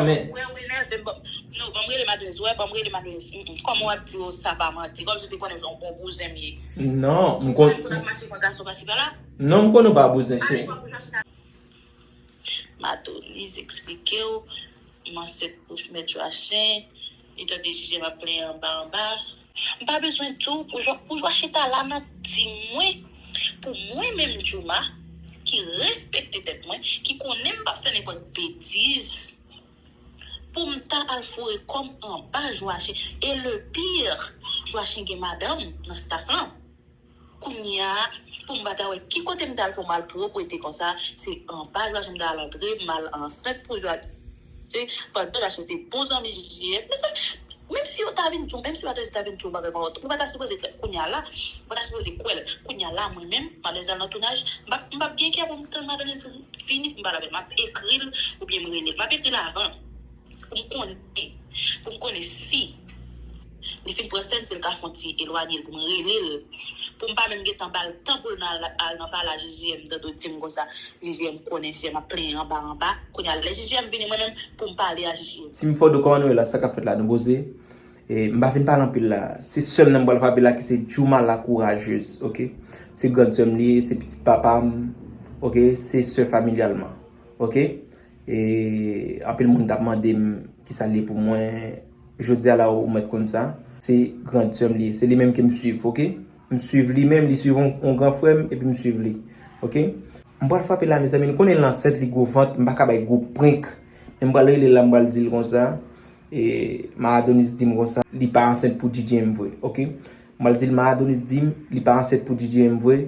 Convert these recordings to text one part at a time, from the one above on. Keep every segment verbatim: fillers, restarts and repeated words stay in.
Men, wè, ou enève m. Ban m, non, ban m rele Madonis. Wè, ban m rele Madonis. Mm, mm. Kòman w ap di yo sa pa manti? Kòmsi w te konnen se yon bon bouzen m ye. Non, m kon... Pou n ap mache pran gason pase pa la? Non, m konnen w pa bouzen, cheri. Madonis eksplike w, m ansent pou mèt Joachen, li tande Jijè m ap plenyen anba anba. M pa bezwen di w pou Jwa-, pou Jwa chita la nan tim mwen, pou mwen menm Jouma, ki respekte tèt mwen, ki konnen m p ap fè nenpòt betiz, pou m ta al foure kò m anba Joachen. E le pire, Joachen gen madanm nan staff lan. Kounye a, pou m pa ta wè ki kote m t al fè yon malpwòpte konsa, se anba Joachen m t al antre, m al ansent pou Joachen, pandan Joachen se bon zanmi J J M. Mezanmi, menm si yo ta vin di w, menm si Madonis ta vin di w bagay pa wòt, ou pa ta sipoze kwè l kounye a la, ou pa ta sipoze kwè l kounye a la, mwen menm, Madonis al nan tounaj, m p ap, m p ap gen kè pou m tann Madonis vini pou m pale avè l, m ap ekri l oubyen m rele l, m ap ekri l avan. Pou m konnen, pou m konnen si li fin pran sèn, si l ka fè yon ti elwanye l pou m rele l, pou m pa menm gentan ba l tan pou l nan al, al nan pale a J J M, tann ou di m konsa, J J M konnen J J M ap plenyen anba anba. Kounye a, lè J J M vini, mwen menm, pou m pale a J J M. Tim Fòdo, kòman nou ye la? Sa k ap fèt la? Nou poze? E, m pa vin pale anpil la. Se sè m nan m pral frape la ki se Jouma la Courageuse, oke? Se grann sè m li ye, se pitit papa m, oke? Se sè familyalman, oke? E anpil moun t ap mande m kisa l ye pou mwen. Jodi a la ou mèt konn sa. Se grann sè m li ye. Se li menm ke m swiv, oke? M swiv li menm, li swiv yon, yon gran frè m, epi m swiv li. Oke? M pral frape la, mezanmi. Nou konnen l ansent, li gwo vant, m pa ka bay gwo prank. Men m pral rele l la, m pral di l konsa. E, Ma Adonis di m konsa, li pa ansent pou D J M vre, oke? M pral di l, Ma Adonis di m, li pa ansent pou D J M vre.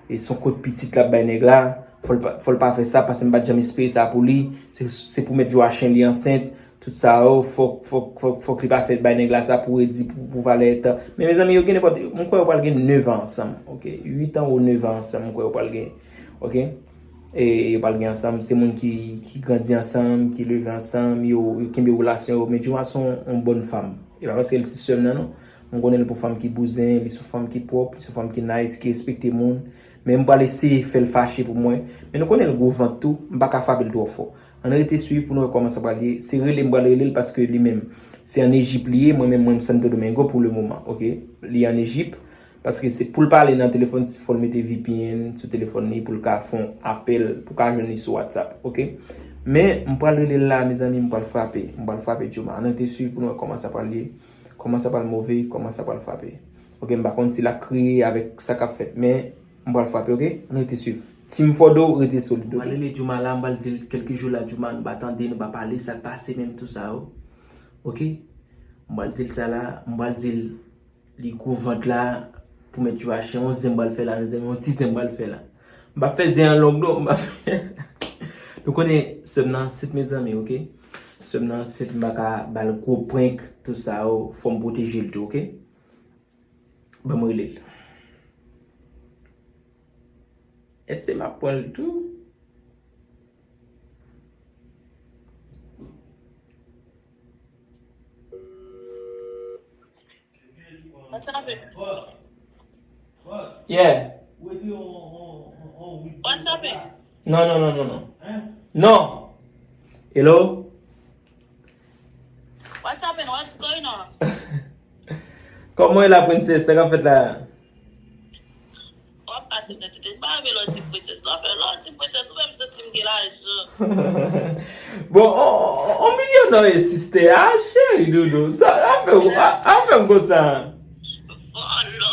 E se yon kout pitit l ap bay nèg la. Fò l pa, fò l pa fè sa, paske m pa t janm espere sa pou li. Se, se pou mèt Joachen li ansent. Tout sa yo, fòk, fòk, fòk, fòk li pa fè bay nèg la sa pou redi, pou, pou valè tan. Men mezanmi, yo gen nenpòt, m kwè yo pral gen nèf an ansanm, oke? Uit an ou nèf an ansanm, m kwè yo pral gen, oke? E yo pral gen ansanm, se moun ki, ki grandi ansanm, ki leve ansanm, yo, yo kenbe relasyon yo. Men Jouma se yon, yon bòn fanm. E pa paske l se sè m nan, non. M konnen l pou fanm ki bouzen, li se yon fanm ki pwòp, li se yon fanm ki nice, ki respekte moun. Men m pral eseye fè l fache pou mwen. Men nou konnen l gwo vant tou, m pa ka frape l twò fò. Ann rete swiv pou nou wè kòman sa pral ye. Se rele m pral rele l paske li menm, se ann Ejip li ye, mwen menm, mwen m Santo Domingo pou le moman, oke? Li ann Ejip, paske se pou l pale nan telefòn, fò l mete V P N sou telefòn li pou l ka fè yon apèl, pou ka jwenn li sou WhatsApp, oke? Men, m pral rele l la, mezanmi, m pral frape, m pral frape Jouma. Ann rete swiv pou nou wè kòman sa pral ye, kòman sa pral move, kòman sa pral frape. Oke, m pa konn si l ap kriye avèk sa k ap fèt, men m pral frape, oke? Ann rete swiv. Tim Fòdo, rete solid, oke? M pral rele Jouma la, m pral di l kèlke jou la, Jouma, nou pa tande, nou pa pale, sa k pase menm, tou sa yo. Oke? M pral di l sa la, m pral di l li gwo vant la, pou mèt Joachen, yon zen m pral fè la, mezanmi, yon ti zen m pral fè la. M pa fè zen an long, non, m pa fè. Nou konnen sè m nan ansent, mezanmi, oke? Sè m nan ansent, m pa ka ba l gwo prank, tou sa yo, fò m pwoteje l tou, oke? Ban m rele l. Èske m ap pran l tou? What's happening? Yeah. What's happening? Non, non, non, non, non. Non. Hello? What's happening? What's going on? Kòman w ye la, princess? Sa k ap fèt la? W ap pase nan tete. M pa renmen lè w di princess. Lè w fè, lè w di princess, ou fè m santi m gen lajan. Bon, on, on, on milyon nan e siste a, cheri doudou. Sa, a fè, a, a fè m konsa. Vòlò.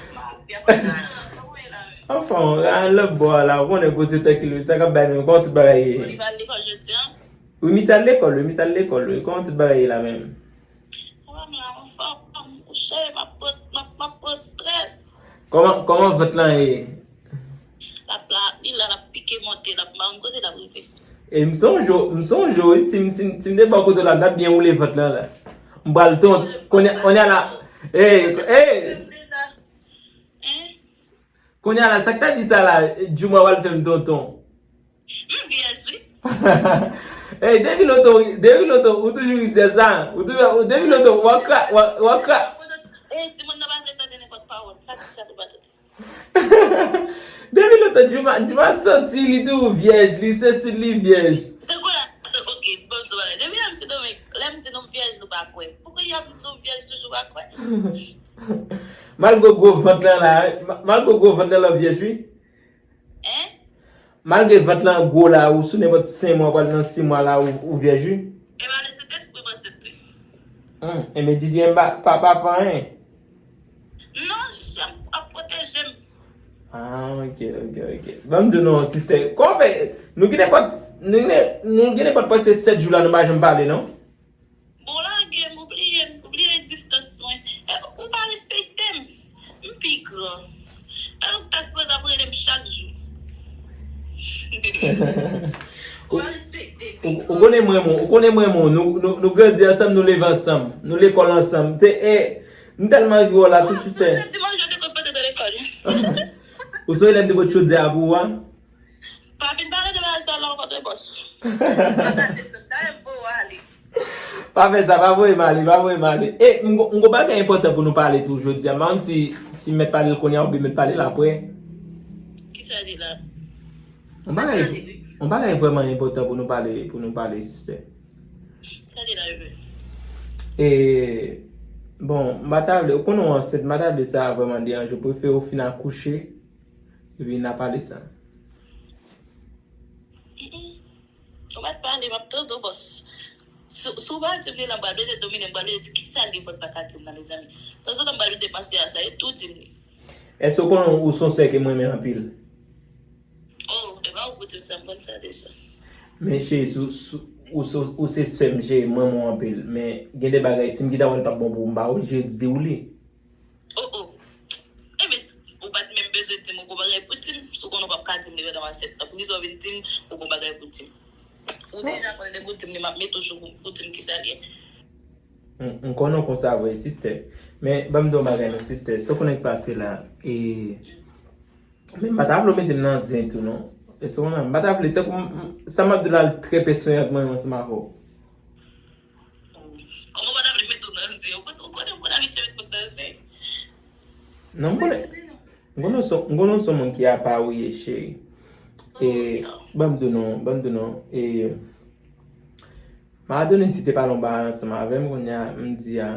M ap byen kontan. Kòman w ye la menm? Anfen, on, a lòt bò a la, ou konnen koze trankil, sa k ap bay menm, kòman tout bagay ye? Bon, li pa al lekòl jodi a? Wi, misye al lekòl, wi, misye al lekòl, wi. Kòman tout bagay ye la menm? Papa m la anfòm, m kouche, m ap pran, m ap, m ap pran strès. Kòman, kòman vant lan ye? L ap la, li la, l ap pike monte, l ap, m pa konn kote l ap rive. E m sonje w, m sonje w, wi, si m, si m, si m te bò kote w la, m t ap byen woule vant lan la. M pral ton, kounye, kounye a la, ey, ey, kounye a la, sa k ta di sa la, Jouma pral fè m tonton. M vyèj, wi. Ey, depi lontan, depi lontan, ou toujou rizyèz la. Ou toujou, ou, depi lontan, w ap kra, w ap, w ap kra. Ey, timoun nan pa vle tande nenpòt pawòl. Pa di sa, nou pa tande. Depi lontan, Jouma, Jouma santi li tou vyèj, li se si li vyèj. Tankou Lè m di nou m vyèj, nou pa kwè. Poukisa y ap di w vyèj toujou pa kwè? Malgre gwo vant lan la, ma- malgre gwo vant lan, la w vyèj, wi. Hein? Malgre vant lan gwo la, ou sou nenpòt senk mwa, pral nan sis mwa la, ou, ou vyèj, wi. E pa le Sentespri m ansent, wi. Hmm, enben, Didye pa, pa, pa fè anyen. Non, Didye ap pwoteje m. Ah, ok, ok, ok. Ban m di w non, sistè. Kòman fè? Nou gen nenpòt, nou gen, nou gen nenpòt prèske sèt jou la, nou pa janm pale, non? Bon, lage m, oubliye m, oubliye egzistans mwen. E, ou pa respekte m. M pi gran. E, ou ta sipoze ap rele m chak jou. Ou pa respekte m, pi gran. Ou konnen mwen, mon, ou konnen mwen, mon. Nou, nou, nou grandi ansanm, nou leve ansanm. Nou lekòl ansanm. Se, e, m tèlman anvi wè w la, tou, sistè. Ou sonje dimanch yo te konn pote nan lekòl. Ou sonje lè m te pote chodyè a pou ou a? Pa vin pale de bagay sa la ankò, de bòs. Pa gade sa, dayè m voye w ale. Pa fè sa, pa voye m ale, pa voye m ale. E, m gon, m gon bagay enpòtan pou nou pale tou jodi a. M pa konn si, si m mèt pale l kounye a oubyen m mèt pale l apre. Kisa li la? Yon bagay, yon bagay vrèman enpòtan pou nou pale, pou nou pale, sistè. Sa li la, bebe? E, bon, m pa ta vle, ou konnen w ansent, m pa ta vle sa vrèman deranje w. Prefere w fin akouche, epi n a pale sa. Mm-mm. Ou mèt pale, m ap tande w, bòs. Si, si w pa di m li la, m pral plede domine, m pral plede di kisa li fè w pa ka di m nan, mezanmi. Tanzantan, m pral plede panse a sa, e tou di m li. Èske w konnen ou se yon sè ke m renmen anpil? Oh, e pa ou pou di m sa, m konn sa deja. Men cheri, si w, si w, ou se, ou se sè m, cheri, m renmen w anpil. Men gen de bagay, si m gentan wè l p ap bon pou ou, m pa oblije di w li. Oh, oh. Enben, ou pa t menm bezwen di m ou gon bagay pou di m. Si w konnen w p ap ka di m li pandan w ansent lan, poukisa w vin di m ou gon bagay pou di m? Ou deja konnen depi w di m li, m ap mete w sou kou pou di m kisa l ye. M, m konnen w konsa vre, sistè. Men, ban m di w yon bagay non, sistè. Sa w konnen k pase la, e, men m pa ta vle w mete m nan zen tou, non. Èske w konprann? M pa ta vle, tankou m, m, sa m ap di w la, l trè pèsonèl ant mwen menm ansanm avè w. Kòman w pa ta vle mete w nan zen? Ou konn, ou konnen m konn abitye met moun nan zen. Non, m konnen. M konnen w se, m konnen w se yon moun ki apa ou ye, cheri. E, ban m di w non, ban m di w non. E, Madonis te pale yon bagay ansanm avè m, kounye a, m di a,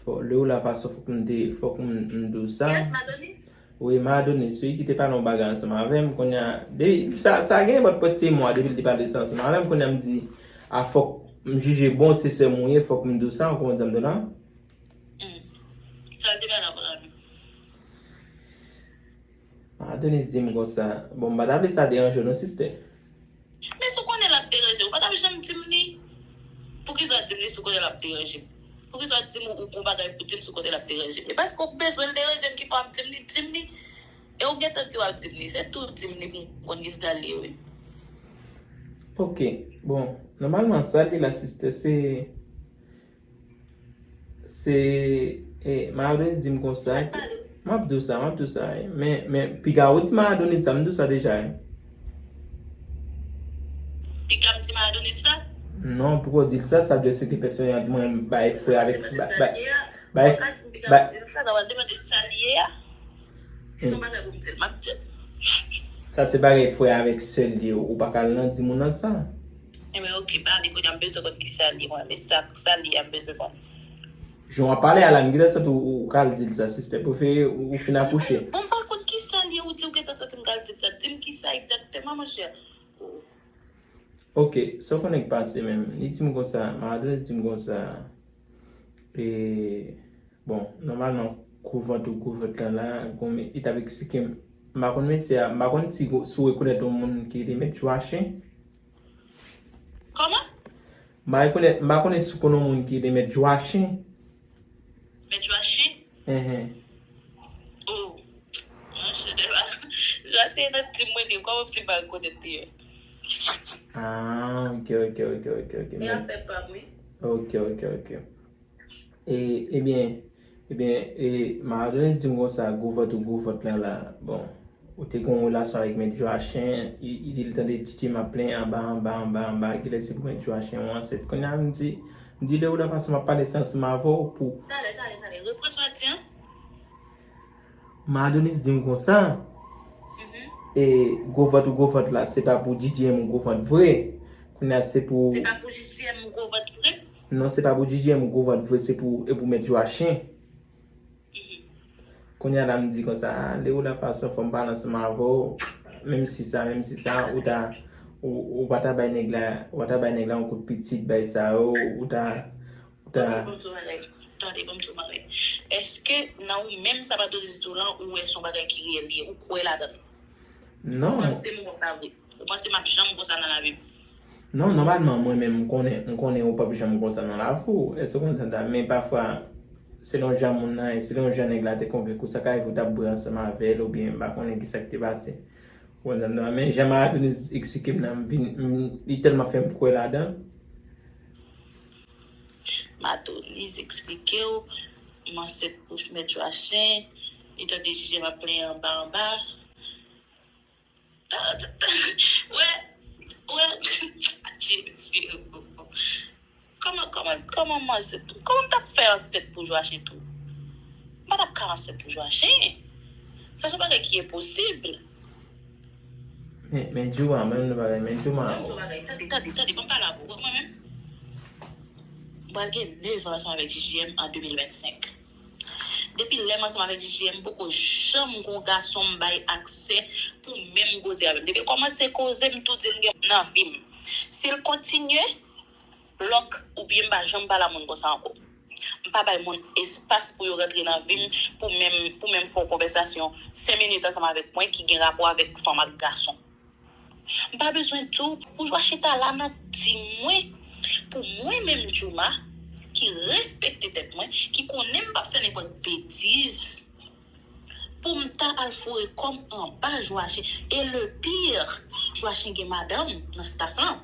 fò, lè ou la fason fòk m te, fòk m, m di w sa. Yes, Madonis? Wi, Madonis, wi, ki te pale yon bagay ansanm avè m, kounye a, depi, sa, sa gen nenpòt prèske mwa depi l te pale sa ansanm avè m, kounye a m di, a fòk m jije bon, se sè m ou ye, fòk m di w sa, ou konprann sa m di w la? Hmm. Sa l te pale avè w la menm? Adonis di m konsa, bon, m pa ta vle sa deranje w non, sistè. Men si w konnen l ap deranje w, ou pa t ap janm di m li. Poukisa w di m li si w konnen l ap deranje m? Poukisa w di m ou, ou gon bagay pou di m si w konnen l ap deranje m? E paske w bezwen l deranje m ki fè w ap di m li, di m li. E w gentan di w ap di m li, se tou di m li pou m konn kisa l ye, wi. Ok, bon, nòmalman, sa l ye la, sistè, se Se, e, Madonis di m konsa, m ap di w sa, m ap di w sa, wi. Men, men, piga ou di Madonis sa, m di w sa deja, wi. Piga m di Madonis sa? Non, poko di l sa, sa vle di se te pèsonèl mwen bay frè avèk, bay, bay, bay, bay, Si se yon bagay pou m di l, m ap di l. Sa se bagay frè avèk sè l ye, ou pa ka al nan di moun nan sa. Enben, oke, pale, kounye a m bezwen konn kisa l ye, mwen, men sa, sa l ye a m bezwen konn. Jan w ap pale a la, m gentan santi w, ou ka al di l sa, sistè. Prefere ou, ou fin akouche. Bon, m pa konn kisa l ye, ou di w gentan santi m ka al di l sa. Di m kisa egzakteman, monchè. Oke, sa w konnen k pase menm. Li di m konsa, Madonis di m konsa, e, Bon, nòmalman, gwo vant ou gwo vant lan la, gon, li t ap eksplike m. M pa konn mesye a, m pa konn si, si w rekonèt yon moun ki rele Mèt Joachen. Kòman? M pa rekonèt, m pa konnen si w konn yon moun ki rele Mèt Joachen. Mèt Joachen? Enhen. Oh. Monchè, Joachen nan tim mwen li, kòman si m pa rekonèt li? Ah, ok, ok, ok, ok, ok. E afè pa m, wi. Ok, ok, ok. E, ebyen, ebyen, e, Madonis di m konsa, gwo vant ou gwo vant lan la, bon, ou te gen yon relasyon avèk Mèt Joachen, li, li di l tande Didye m ap plenyen anba, anba, anba, anba, genlè se pou Mèt Joachen ou ansent. Kounye a m di, m di lè ou la fason m ap pale sa ansanm avè w pou. Talè, talè, talè, repran sa w di an. Madonis di m konsa, e, gwo vant ou gwo vant la, se pa pou Didye m ou gwo vant vre. Kounye a se pou. Se pa pou Didye m ou gwo vant vre? Non, se pa pou J J M gwo vant vre, se pou, e pou mèt Joachin. Kounye a la m di konsa, ah, Léo Lafaçon, fò m pale ansanm avè w. Menm si sa, menm si sa, ou ta, ou, ou pa ta bay nèg la, ou pa ta bay nèg la yon kout pitit, bay sa yo, ou ta, ou ta. Tande, ban m di w bagay. Tande, ban m di w bagay. Èske nan ou menm sa Madonis di w lan, ou wè se yon bagay ki reyèl li ye, ou kwè ladan l? Non. Ou panse m konsa vre? Ou panse m ap janm konsa nan lavi m? Non, nòmalman, mwen menm, m konnen, m konnen ou p ap janm konsa nan lavi w. Èske w konprann sa? Men pafwa, selon jan moun nan ye, selon jan nèg la te konvenk ou, sa ka rive ou t ap bwè ansanm avè l, oubyen m pa konnen ki sa k te pase. Ou konprann sa? Men jan Madonis eksplike m nan, m vin, m, li tèlman fè m kwè ladan l. Madonis eksplike w, m ansent pou mèt Joachin, li tande J J M ap plenyen anba anba. Wè, wè, Adje mesye. Kòman, kòman, kòman m ansent tou? Kòman m t ap fè ansent pou Joachin tou? M pa t ap ka ansent pou Joachin. Sa se yon bagay ki enposib. Men, men Jooma, men yon bagay, men Jooma. Ban m di w bagay, tande, tande, tande, ban m pale avè w. Wè mwen menm, m pral gen nèf an ansanm avèk J J M an de mil vennsenk. Depi lè m ansanm avèk J J M, poko janm gon gason m bay aksè pou menm koze avè m. Depi l kòmanse koze, m tou di l m gen nan vi m. Si l kontinye, lòk oubyen m pa janm pale a moun konsa ankò. M pa bay moun espas pou yo rantre nan vi m pou menm, pou menm fè yon konvèsasyon senk minit ansanm avèk mwen ki gen rapò avèk fanm ak gason. M pa bezwen di w pou Joachin ta la nan tim mwen, pou mwen menm Jooma, ki respekte tèt mwen, ki konnen m p ap fè nenpòt betiz, pou m ta al foure kò m anba Joachin. E le pire, Joachin gen madanm nan staff lan.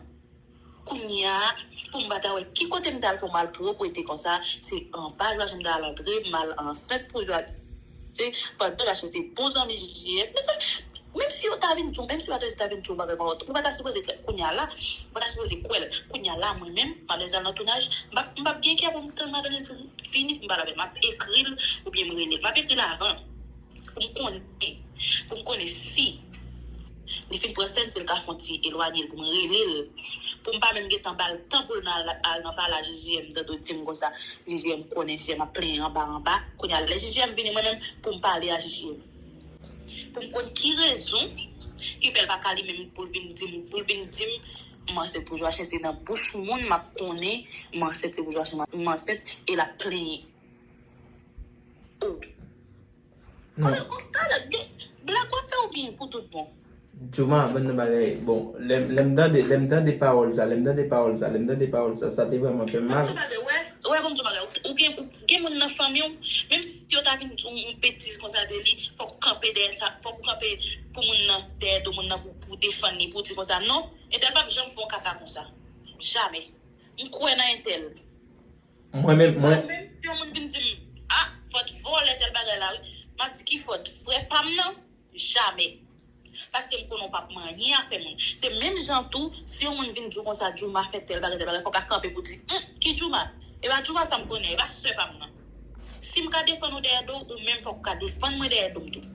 Kounye a, pou m pa ta wè ki kote m t al fè yon malpwòpte konsa, se anba Joachin m t al antre, m al ansent pou Joachin, pandan Joachin se bon zanmi J J M. Mezanmi, menm si yo ta vin di w, menm si Madonis ta vin di w bagay konsa, ou pa ta sipoze kwè l kounye a la, ou pa ta sipoze kwè l kounye a la, mwen menm, Madonis al nan tounaj, m p ap, m p ap gen kè pou m tann Madonis vini pou m pale avè l, m ap ekri l oubyen m rele l, m ap ekri l avan. Pou m konnen, pou m konnen si li fin pran sèn, si l ka fè yon ti elwanye l pou m rele l, pou m pa menm gentan ba l tan pou l nan al, al nan pale a J J M, tankou di m konsa, J J M konnen J J M ap plenyen anba anba. Kounye a, lè J J M vini, mwen menm, pou m pale a J J M. Pou m konn ki rezon ki fè l pa ka li menm pou l vin di m, pou l vin di m, m ansent pou Joachin, se nan bouch moun m ap konnen m ansent, se pou Joachin m ansent, e l ap plenyen. Oh. Non. Konnen, oh, talè, gen, blag w ap fè oubyen pou tout bon? Jooma, ban m di w bagay. Bon, lè, lè m tande, lè m tande pawòl sa, lè m tande pawòl sa, lè m tande pawòl sa, sa te vrèman fè m mal. Ban m di w bagay, wè, wè, ban m di w bagay. Ou, ou gen, ou gen moun nan fanmi w, menm si yo ta vin di w yon betiz konsa de li, fòk ou kanpe dèyè sa, fòk ou kanpe pou moun nan, dèyè do moun nan pou, pou defann li, pou di konsa, non, entèl p ap janm fè yon kaka konsa. Jamè. M kwè nan entèl. Mwen menm, mwen. Mwen menm, si yon moun vin di m, ah, fòt vòlè tèl bagay la, wi. M ap di ki fòt frè pa m nan, jamè. Paske m konnen w p ap manyen afè moun. Se menm jan tou, si yon moun vin di w konsa, Jooma fè tèl bagay, tèl bagay, fò w ka kanpe pou di, hum, ki Jooma? E pa Jooma sa m konnen, e pa sè pa m nan. Si m ka defann ou dèyè do w, ou menm fòk ou ka defann mwen dèyè do m tou.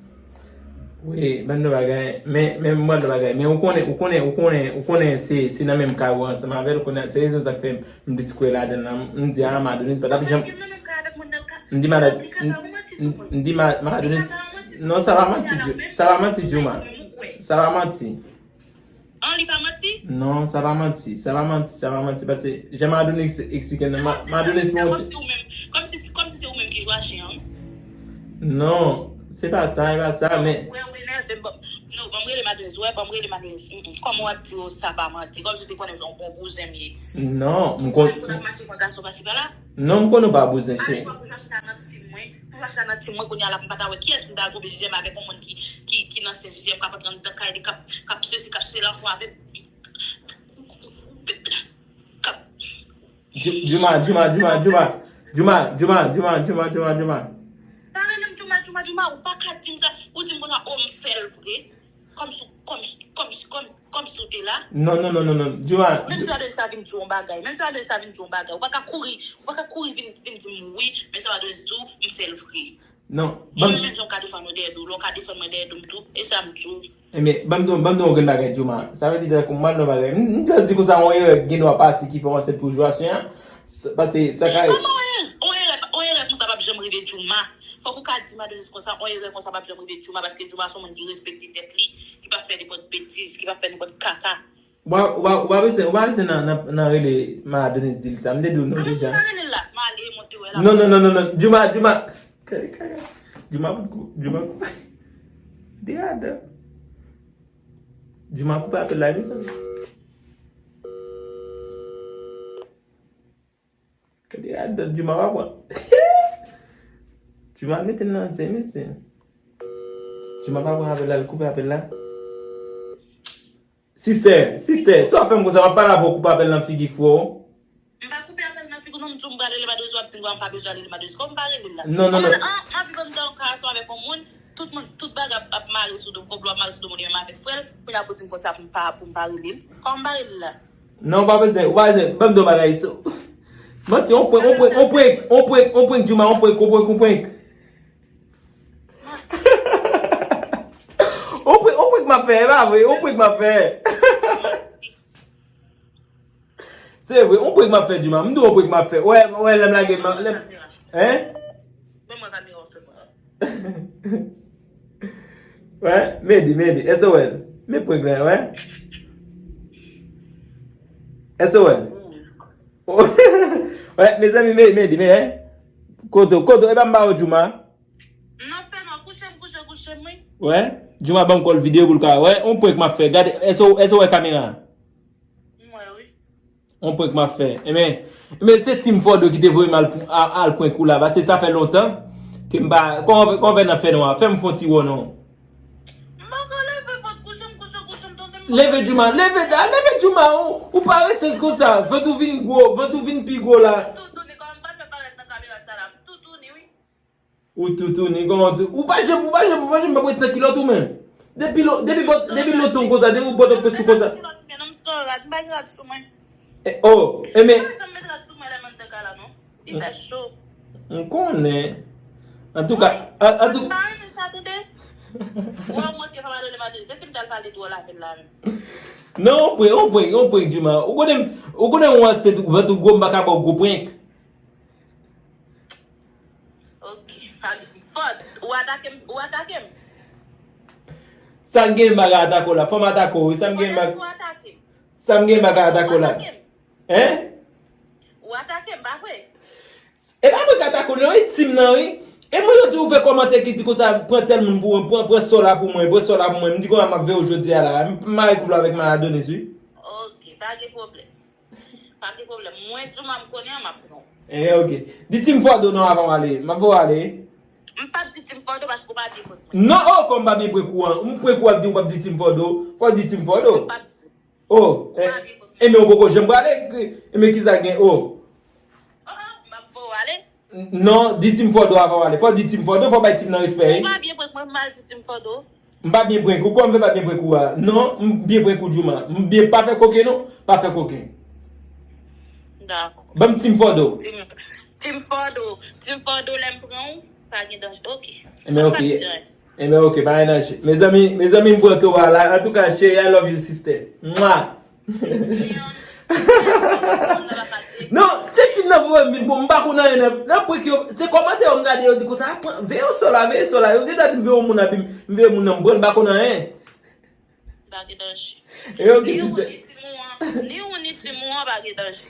Wi, ban m di w bagay, men, men m pral di w bagay, men ou konnen, ou konnen, ou konnen, ou konnen se, se nan menm kay ou ansanm avè l, konnen se rezon sa k fè m plis kwè ladan l lan, m di a Madonis pa t ap janm. M di Madonis, m di Madonis, non, sa pa manti, sa pa manti, Jooma. Sa pa manti. An, li pa manti? Non, sa pa manti, sa pa manti, sa pa manti, paske jan Madonis eksplike l, Madonis pa manti. Kòmsi, kòmsi se ou menm ki Joachin an. Non, se pa sa, se pa sa, men. Wè, wè, nève m, non, ban m rele Madonis, wè, ban m rele Madonis. Kòman w ap di w sa pa manti? Kòmsi w te konnen se yon bon bouzen m ye. Non, m konn. Pou n ap mache pran gason pase pa la. Non, m konnen w pa bouzen, cheri. Pou Joachin nan tim mwen, pou Joachin nan tim mwen, kounye a la, pou m pa ta wè kiyès pou m ta al twouve J J M avèk yon moun ki, ki, ki nan sen J J M, k ap antre anndan kay li, k ap, k ap sesi, k ap sela ansanm avèk, k ap. Jooma, Jooma, Jooma, Jooma. Jooma, Jooma, Jooma, Jooma, Jooma, Jooma. Pa rele m Jooma, Jooma, Jooma, ou pa ka di m sa, ou di m konsa, o, m fè l vre. Kòmsi, kòmsi, kòmsi, kòmsi, kòmsi w te la. Non, non, non, non, non. Jooma. Menm si Madonis ta vin di w yon bagay, menm si Madonis ta vin di w yon bagay, ou pa ka kouri, ou pa ka kouri vin, vin di m wi, men sa Madonis di w, m fè l vre. Non, ban m. Menm jan w ka defann mwen dèyè do w, lè w ka defann mwen dèyè do m tou, e sa m di w. Ebyen, ban m di w, ban m di w yon grenn bagay, Jooma. Sa vle di, tankou m pral di yon bagay. M, m jis di konsa, yon erè ki gen dwa pase ki fè w ansent pou Joachin an. Sa- Paske sa ka. Kòman on erè, on erè, on erè konsa p ap janm rive Jouma? Fòk ou ka di Madonis konsa, on erè konsa p ap janm rive Jouma, paske Jouma se yon moun ki respekte tèt li, ki pa fè nenpòt betiz, ki pa fè nenpòt kaka. Ou pa ou pa ou pa bezwen ou pa bezwen nan nan nan rele Madonis di l sa. M te di w non deja. Pa rele l la, m ale monte wè la. Non non non non non. Jouma Jouma. Kaka kaka. Jouma fout kou Jouma kou. Te adan. Jouma koupe apèl la mezanmi. Gade adan Jouma pa pran. Jouma mete l nan zen mesye. Jouma pa pran apèl la, l koupe apèl la. Sister, sister, sa w ap fè m konsa, m ap pale avè w koupe apèl nan figi frè w. M pa koupe apèl nan figi w non, m di w m pral rele Madonis, w ap di m m pa bezwen rele Madonis. Kòman m pa rele l la? Non non non. M ap viv anndan yon karason avèk yon moun, tout moun, tout bagay ap, ap mare sou do m, konplo ap mare sou do moun yo menm avèk frè l, kounye a pou di m konsa pou m pa, pou m pa rele l. Kòman m pa rele l la? Non, ou pa bezwen, ou pa bezwen, ban m di w bagay so. Manti, on prank, on prank, on prank, on prank, on prank, Jouma, on prank, on prank, on prank. On prank, on prank m ap fè, e pa vre, on prank m ap fè. Se vre, on prank m ap fè, Jouma, m di w on prank m ap fè. Wè, wè, lè m lage, lè m, hein? Ban mwen kamera w fè mwen. Wè, Medi, Medi, èske w wè l? Men prank la, wè. Èske w wè l? Wè, mezanmi, Medi, Medi, men, hein? Kote w, kote w, e pa m ba w Jouma? Non, fè non, kouche m, kouche, kouche m, wi. Wè, Jouma ban m kòl videyo pou l ka wè, on prank m ap fè, gade, èske w- èske w wè kamera? M wè, wi. On prank m ap fè. Enben, enben se Team Fòdo ki te voye m al, al, al prank ou la. Paske sa fè lontan ke m pa. Kòman, kòman fè nan fè nwa? Fè m fon ti wò non. M pa ka leve, pot kouche m, kouche, kouche m, tande m. Leve Jouma, leve, a, leve Jouma, ou, ou pa resez konsa. Vant ou vin gwo, vant ou vin pi gwo la. Toutouni, kòman m pa fè parèt nan kamera sa la, m toutouni, wi. Ou toutouni, kòman tou? Ou pa janm, ou pa janm, ou pa janm pa pran san kilòt ou menm. Depi lo, depi bòt, depi lontan konsa, depi ou bòt ou pran sou konsa. Men non, m se yon rad, m pa gen rad sou mwen. E, oh, e men. M pa janm met rad sou mwen lè m anndan kay la non. Li fè cho. M konnen. Antouka, an- antou- M pa renmen sa tande. Ou a monte kòman rele Madonis, se si m t al pale dwòl avè l la menm. Non, on prank, on prank, on prank Jouma. Ou konnen, ou konnen ou ansent, vant ou gwo, m pa ka ba w gwo prank. Ok. Fòd, ou atake m, ou atake m. Sa m gen m pa ka atake w la, fò m atake w wi, sa m gen m pa. Ou atake m. Sa m gen m pa ka atake w la. Ou atake m. Hein? Ou atake m, pa vre? E pa mwen k atake w non, e Team nan wi. E mwen yo tou ouvè kòmantè ki di konsa, pran tèl moun pou mwen, pran, pran sò la pou mwen, pran sò la pou mwen. M di konsa m ap veye w jodi a la. M mare koup la avèk Madonis wi. Ok, pa gen pwoblèm. Pa gen pwoblèm. Mwen Jouma m konnen an, m ap pran w. Eh, ok. Di Team Fòdo non avan w ale. M ap voye w ale. M p ap di Team Fòdo paske ou pa byen prank mwen. Non, oh, kòm m pa byen prank ou an. M prank ou ap di ou p ap di Team Fòdo. Fò w di Team Fòdo. M p ap di. Oh, eh, eh, men ou poko janm prale. Eh, men kisa gen, oh. Oh, oh, m ap voye w ale. Non, di Team Fòdo avan w ale. Fò w di Team Fòdo, fò w bay Team nan respè, wi. Ou pa byen prank mwen, m al di Team Fòdo. M pa byen prank ou, kòman m fè pa byen prank ou a? Non, m byen prank ou, Jouma. M byen pa fè koken, non. Pa fè koken. Dakò. Ban m Team Fòdo. Team, Team Fòdo, Team Fòdo, lè m pran ou, pa gen danje. Ok. Enben, ok. Enben, ok, pa gen danje. Mezanmi, mezanmi, m pran towa la. Antouka, cheri, I love you, sister. Mwa! Non, se Team nan pou wè m vin bon, m pa konn anyen nan, nan prank yo, se kòmantè yo m gade, yo di konsa, "Ah, pran, veye sò la, veye sò la." Yo gen dwa di m veye yon moun, epi m veye moun nan m pran, m pa konn anyen. Pa gen danje. E ok, Ni ou sister. Ni Team ou an, ni ou ni Team ou an, pa gen danje.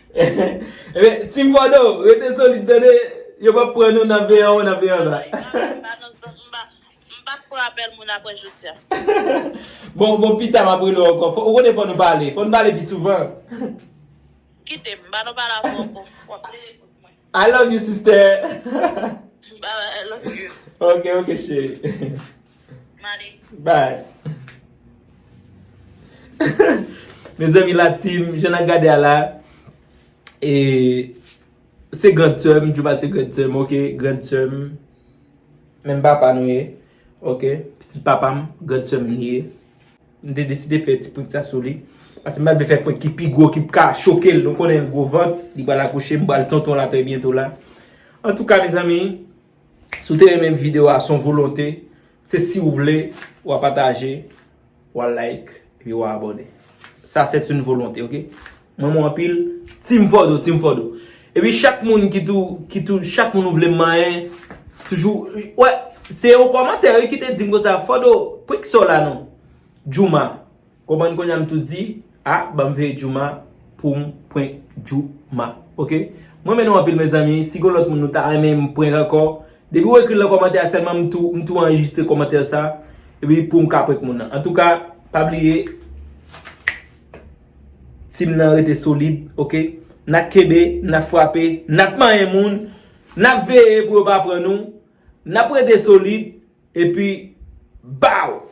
Ebyen, Team Fòdo, rete solid, tande, yo p ap pran nou nan veye anwo, nan veye anba. M pa nan zòn, m pa, m pa pran apèl moun apre jodi a. Bon, bon, pita m ap rele w ankò. Fò, ou konnen fò nou pale. Fò nou pale pi souvan. Kite m, m pa nan pale avè w ankò. W ap rele kout mwen. I love you, sister. Bye bye, I love you. Ok, ok, cheri. M ale. Bye. Mezanmi, la team, jan n ap gade a la, e, se grand sè m, Jouma se grand sè m, ok, grand sè m. Menm papa nou ye, ok, pitit papa m, grand sè m li ye. M te deside fè ti prank sa sou li. Paske m pa vle fè prank ki pi gwo, ki ka choke l. Nou konnen l gwo vant, li pral akouche, m pral tonton la trè byento la. Antouka, mezanmi, si w te renmen videyo a, se yon volonte. Se si w vle, w a pataje, w a like, epi w a abòne. Sa, se yon volonte, ok? M renmen w anpil. Team Fòdo, Team Fòdo. Epi chak moun ki tou, ki tou, chak moun ou vle manyen, toujou, wè, se yon kòmantè wi ki te di m konsa, Fòdo, prank sa w la non. Jouma. Konprann kounye a m tou di, a, ban m veye Jouma pou m prank Jouma. Oke? Mwen renmen nou anpil mezanmi, si gon lòt moun nou ta renmen m prank ankò, depi w ekri l nan kòmantè a sèlman m tou, m tou anrejistre kòmantè sa, epi pou m ka prank moun nan. Antouka, pa bliye, team nan rete solid, oke? N ap kenbe, n ap frape, n ap manyen moun, n ap veye pou yo pa pran nou, n ap rete solid, epi, baw!